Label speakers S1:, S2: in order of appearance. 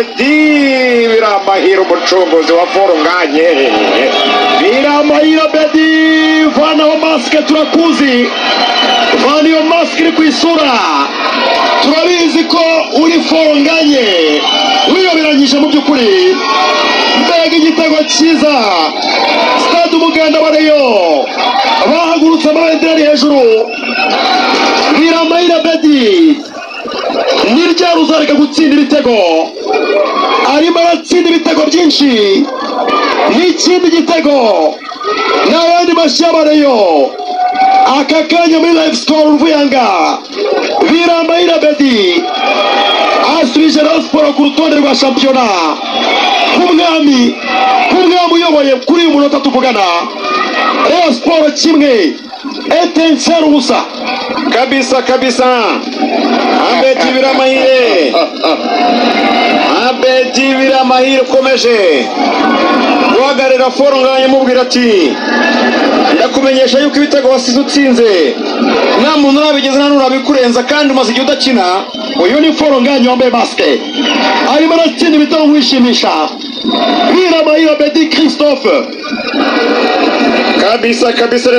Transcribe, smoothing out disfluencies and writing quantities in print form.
S1: Abedi Biramahire, umucunguzi wa Fall Ngagne.
S2: Biramahire Abedi, vanaho masike, turakuzi, vana iyo masike iri ku isura, turabizi ko uri Fall Ngagne, wiyoberanyije mu by'ukuri. Mbega igitego cyiza! Stade Umuganda wa Rayon bahagurutse, amabendera ari hejuru. Biramahire Abedi, ni ryari uzareka gutsinda ibitego? Arimo aratsinda ibitego byinshi, n'ikindi gitego n'ayandi mashyi y'Abareyo aka kanya muri live score. Uruvuyanga Biramahire Abedi asubije Rayon Sport ku rutonde rwa shampiyona nk'umwami uyoboye kuri uyu munota tuvugana. Rayon Sport 1, Etincelles 0.
S1: Kabisa kabisa, Abedi Biramahire, Abedi Biramahire ukomeje guhagararira Fall Ngagne, amubwira ati: "Ndakumenyesha yuko ibitego wasize utsinze nta muntu urabigeza, nta n'urabikurenza, kandi umaze igihe udakina."
S2: Uyu ni Fall Ngagne wambaye masike, arimo aratsinda ibitego nk'uwishimisha. Biramahire Abedi Christophe.
S1: Kabisa kabisa.